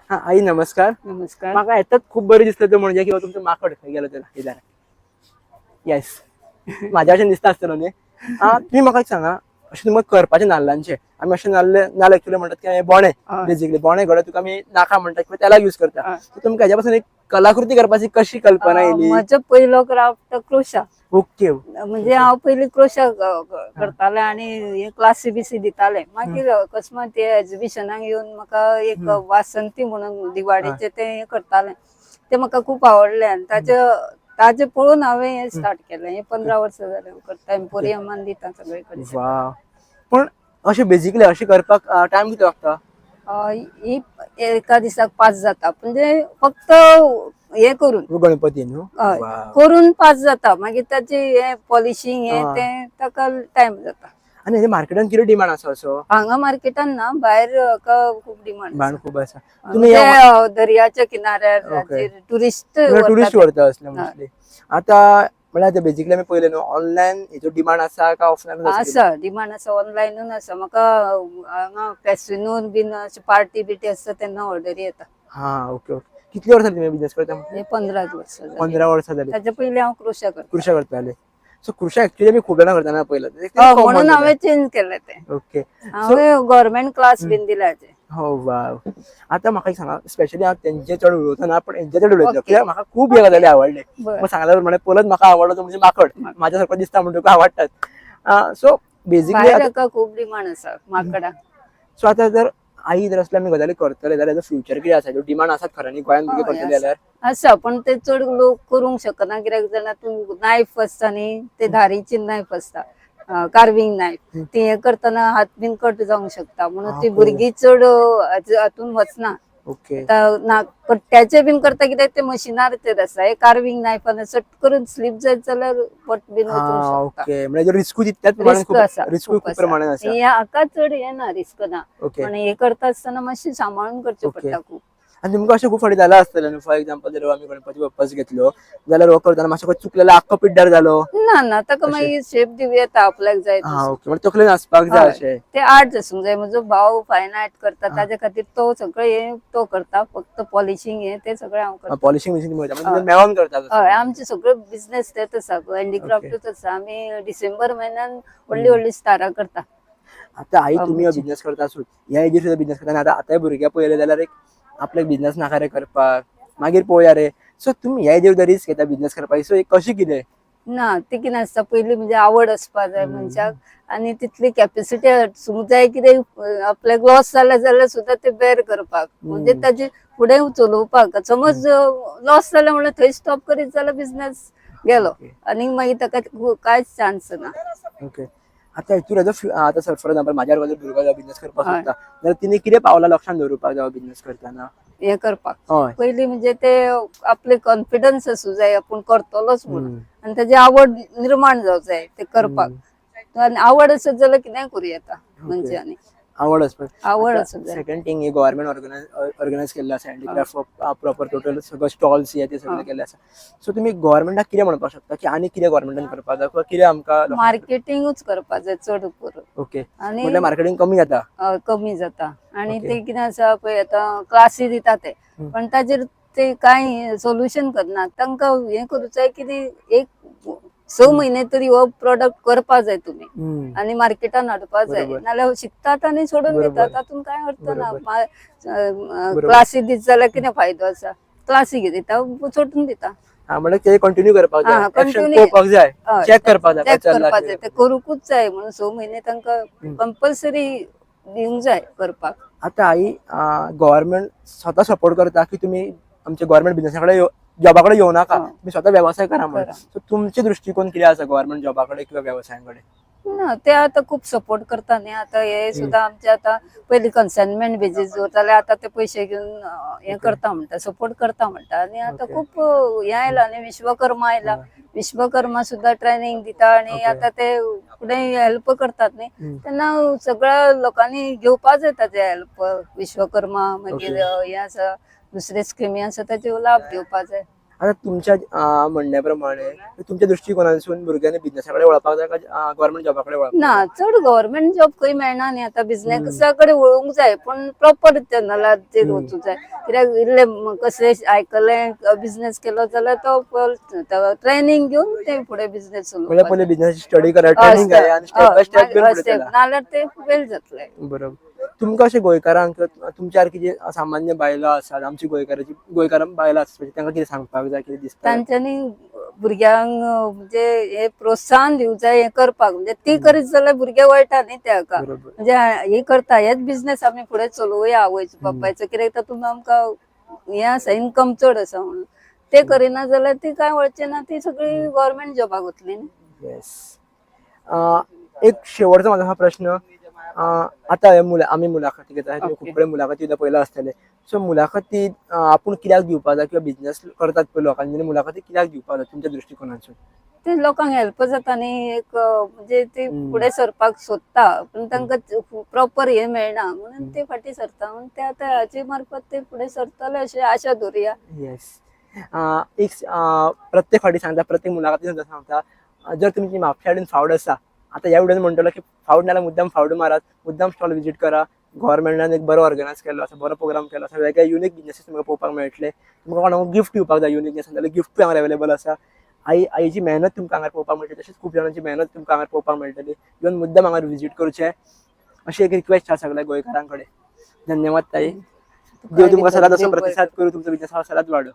हा आई, नमस्कार. नमस्कार. म्हाका येताच खूप बरें दिसलें, तें म्हणजे किंवा तुमचें माकड खंय गेलो तें दाखयल्यार. येस, म्हाज्या भशेन दिसता आसतलो न्ही. आं, तुमी म्हाका एक सांगा, अशें तुमकां करपाचें नाल्लांचें, आमी अशें नाल्ल, नाल्ल एक्चुअली म्हणटात की बोणे. बेसिकली बोणे घडये तुका आमी नाका म्हणटात किंवा तेलाक यूज करता. सो तुमकां हेज्या पासून एक कलाकृती करपाची कशी कल्पना येयली? म्हजो पयलो क्राफ्ट क्रोशा. म्हणजे हांव पयलीं क्रोशा करतालें आनी हे क्लासी बिसी दितालें. मागीर अकस्मात ते एग्जिबिशनाक येवन म्हाका एक वासंती म्हणून दिवाळेचें तें हें करतालें, तें म्हाका खूब आवडलें आनी ताजे ताजे पळोवन हांवें हें स्टार्ट केलें. हें 15 वर्सां जालें हांव करता, एम्पोरियमान दिता सगळे कडेन. वा, पण अशें बेसिकली अशें करपाक टायम कितलो लागता? ही एका दिसाक 5 जाता, म्हणजे फक्त हें करून. गणपती न्हू? हय. वाव. करून 5 जाता, मागीर ताची हे पॉलिशिंग हे तें ताका टायम जाता. आनी हेजे मार्केटान कितें डिमांड आसा असो? हांगा मार्केटान ना, भायर हाका खूब डिमांड. डिमांड खूब आसा. तुमी म्हणजे दर्याच्या किनाऱ्यार टुरिस्ट. टुरिस्ट व्हरता असले मोस्टली. आता म्हळ्यार आतां बेसिकली आमी पयलें न्हू, ऑनलायन हेजो डिमांड आसा काय ऑफलायन? आसा, डिमांड आसा, ऑनलायनूच आसा. म्हाका हांगा कॅसिनोन बीन अशे पार्टी बिटी आसता तेन्ना ऑर्डरी येता. हा, ओके ओके कितली वर्सां तुमी बिझनेस करता? हे 15 वर्सां जालीं. 15 वर्सां जाली. ताच्या पयलीं हांव क्रोशा करता. कृशा करताले. सो कृशा एक्चुअली आमी खूब जाणां करतना पयलं. हय, म्हणून हांवें चेंज केलें तें. हांवें गव्हर्मेंट क्लास बीन दिला हाचे. हो, वाव. आता म्हाका एक सांगा, स्पेशली हांव तेंचे चड उलयतना, पण हेंचे चड उलयतलो, कित्याक म्हाका खूब हे गजाली आवडले. मग सांगल्या प्रमाणे परत म्हाका आवडलो तो म्हणजे माकड. म्हाज्या सारको दिसता म्हणून तुका आवडटात. सो बेसिकली भायर हाका खूब डिमांड आसा माकडाक. सो आता जर आई जर असले आमी गजाली करतले जाल्यार हेजो फ्युचर कितें आसा? डिमांड आसात खऱ्यांनी गोंयांत भुरगे करतले जाल्यार? आसा, पण ते चड लोक करूंक शकना, कित्याक जाणा तूं, नायफ आसता न्ही, ते धारीची नायफ आसता, कार्विंग नायफ, ती हें करतना हात बीन कट जावंक शकता, म्हणून ती भुरगीं चड हातून वचना. आतां ना कट्ट्याचे बीन करता, कित्याक ते मशिनार चेर आसा. हे कार्विंग नायफान सट करून स्लीप जायत जाल्यार पोट बीन वचूंक शकता. ओके, म्हणजे रिस्कूय तितल्याच प्रमाणात. रिस्क आसा. रिस्कूय खूब प्रमाणात आसा. हे हाका चड हे ना, रिस्क ना. पण हे करता आसतना मातशें सांबाळून करचें पडटा खूब. आनी तुमकां अशें खूब फावटी जालां आसतलें न्हू, फॉर एक्झाम्पल जर आमी गणपती बाप्पाच घेतलो जाल्यार हो करतना मातसो चुकलेलो आख्खो पिड्ड्यार जालो? ना ना, ताका मागीर शेप दिवं येता आपल्याक जाय तसो. ओके, म्हणजे तकलेन आसपाक जाय अशें. ते आर्ट आसूंक जाय. म्हजो भाव फायन आर्ट करता, ताजे खातीर तो सगळें हे तो करता, फक्त पॉलिशिंग हे ते सगळें हांव करता. पॉलिशिंग मशीन म्हणजे मेळोन करता तसो. हय, आमचे सगळे बिझनेस तेच आसा, हँडीक्राफ्टूच आसा. आमी डिसेंबर म्हयन्यान व्हडली व्हडली स्टारां करता. आता आई, तुमी हो बिझनेस करता आसून ह्या एजीर सुद्दां बिझनेस करता आनी आतां आतांय भुरग्यां पळयलें जाल्यार एक आपल्याक बिझनेस नाका रे करपाक, मागीर पळोवया रे. सो तुमी ह्या एजीर सुद्दां रिस्क घेता बिझनेस करपाक, सो कशी कितें? ना, ती कितें आसता, पयलीं म्हणजे आवड आसपा जाय मनशाक आनी तितली कॅपेसिटी आसूंक जाय, कितें आपल्याक लॉस जालें जाल्यार सुद्दां ते बेर करपाक, म्हणजे ताजे फुडें चलोवपाक. समज लॉस जालें म्हणल्यार थंय स्टॉप करीत जाल्यार बिझनेस गेलो आनी मागीर ताका कांयच चान्स ना. ओके, आता हितून हेजो आतां सर फॉर एक्झाम्पल म्हाज्या बरोबर भुरगो बिझनेस करपाक सोदता जाल्यार तिणें कितें पावलां लक्षांत दवरुपाक जाय बिझनेस करतना? हें करपाक पयलीं म्हणजे ते आपले कॉन्फिडन्स आसूं जाय, आपूण करतलोच म्हणून, आनी ताजी आवड निर्माण जावं जाय ते करपाक. आनी आवड आसत जाल्यार कितेंय करूं येता मनशांनी. आवड आसपाक. आवड आसूंक जाय. सेकंड थिंग, हे गव्हर्मेंट ऑर्गनायज केल्लें आसा हँडीक्राफ्ट, प्रॉपर टोटल सगळं स्टॉल्स हे ते सगळें केल्लें आसा. सो तुमी गव्हर्मेंटाक कितें म्हणपाक शकता की आनी कितें गव्हर्मेंटान करपाक जाय किंवा कितें आमकां मार्केटिंगूच करपाक जाय चड करून. आनी म्हटल्यार मार्केटिंग कमी जाता. कमी जाता. आनी ते कितें आसा पळय, आतां क्लासी दिता ते, पण ताजेर ते कांय सोल्युशन करना. तांकां हें करूंक जाय की एक 6 म्हयने तरी हो प्रोडक्ट करपा जाय तुमी आनी मार्केटान हाडपा जाय, नाल्यार शिकतात आनी सोडून दितात, तातूंत कांय अर्थ ना. क्लासी दीत जाल्यार कितें फायदो आसा? क्लासी दिता, सोडून दिता. म्हणल्यार ते कंटिन्यू करपाक जाय, एक्शन पळोवपाक जाय, चॅक करपाक जाय. चॅक करपाक जाय, ते करूंकूच जाय म्हणून 6 म्हयने तांकां कंपल्सरी दिवंक जाय करपाक. आतां आई, गव्हर्मेंट स्वता सपोर्ट करता की तुमी आमच्या गव्हर्मेंट बिझनेसा कडेन, जॉबा कडेन येवं नाका, तुमी स्वता वेवसाय करा म्हणून. सो तुमचे दृश्टिकोन कितें आसा गव्हर्मेंट जॉबा कडेन किंवा वेवसाया कडेन? ना, ते आतां खूब सपोर्ट करता न्ही. आतां हे सुद्दां आमचे आतां पयलीं कन्सायनमेंट बेजीस दवरताले, आतां ते पयशे घेवन हें करता म्हणटा, सपोर्ट करता म्हणटा. आनी आतां खूब हें आयलां न्ही, विश्वकर्मा आयला, विश्वकर्मा सुद्दां ट्रेनिंग दिता आनी आतां ते फुडें हेल्प करतात न्ही, तेन्ना सगळ्या लोकांनी घेवपा जाय ताजे हेल्प. विश्वकर्मा, मागीर हें आसा, दुसरे स्किमी आसा, ताजे लाभ घेवपा जाय. आता तुमच्या म्हणण्या प्रमाणे तुमच्या दृष्टिकोनातून भुरग्यांनी बिझनेसा कडेन वळपाक जाय काय गव्हर्मेंट जॉबा कडेन वळपाक ना, चड गव्हर्मेंट जॉब खंय मेळना न्ही आतां. बिझनेसा कडेन वळूंक जाय, पूण प्रॉपर चॅनलाचेर वचूंक जाय, कित्याक इल्ले कसले आयकलें, बिझनेस केलो जाल्यार तो ट्रेनिंग घेवन ते फुडें बिझनेस म्हणजे चलोवपाक पयलीं बिझनेस स्टडी करा, ट्रेनिंग करा आनी स्टेप बाय स्टेप घेवन फुडें चला. नाल्यार ते फेल जातले. बरोबर. तुमकां अशें गोंयकारांक किंवा तुमच्या सारकी जी सामान्य बायलां आसात, आमची गोंयकाराची गोंयकार बायलां आसात, तांकां कितें सांगपाक जाय, कितें दिसता? तांच्यांनी भुरग्यांक म्हणजे हे प्रोत्साहन दिवंक जाय हें करपाक. म्हणजे ती करीत जाल्यार भुरगे वळटा न्ही तेका. म्हणजे हे करता, हेच बिझनेस आमी फुडें चलोवया आवयचो बापायचो, कित्याक तातूंत आमकां हें आसा, इन्कम चड आसा म्हणून. ते करिना जाल्यार ती कांय वळचे ना, ती सगळी गव्हर्मेंट जॉबाक वतली न्ही. येस. एक शेवटचा माझा हा प्रश्न. आता हे आमी मुलाखती घेता, तुम्ही खूप कडेन मुलाखती सुद्दां पळयला आसतले. सो मुलाखती आपूण कित्याक दिवपाक जाय किंवा बिझनेस करतात पळय लोकांनी, मुलाखती कित्याक दिवपाक जाय तुमच्या दृष्टिकोनातून? ते लोकांक हेल्प जाता न्ही एक, म्हणजे ती फुडें सरपाक सोदता, पूण तांकां प्रॉपर हे मेळना म्हणून ते फाटीं सरता. म्हणून ते आतां हाचे मार्फत ते फुडें सरतले अशें आशा धरुया. येस. एक प्रत्येक फावटी सांगता, प्रत्येक मुलाखती सुद्दां सांगता, जर तुमची म्हापशा कडेन फावड आसा, आतां ह्या व्हिडियोन म्हणटलो की फावड नाल्यार मुद्दाम फावड मारात, मुद्दाम स्टॉल विजीट करा. गव्हर्मेंटान एक बरो ऑर्गनायज केल्लो आसा, बरो प्रोग्राम केलो आसा, वेगळे युनीक बिजनेसीस तुमकां पळोवपाक मेळटले. तुमकां कोणाक गिफ्ट दिवपाक जाय युनीक जाल्यार गिफ्टूय हांगा अवेलेबल आसा. आईची मेहनत तुमकां हांगा पळोवपाक मेळटली, तशेंच खूब जाणांची मेहनत तुमकां हांगा पळोवपाक मेळटली. इवन मुद्दाम हांगा विजीट करचें अशी एक रिक्वेस्ट आसा सगळ्या गोंयकारां कडेन. धन्यवाद ताई. देव तुमकां सदांच असो प्रतिसाद करूं, तुमचो बिजनेस सदांच वाडो.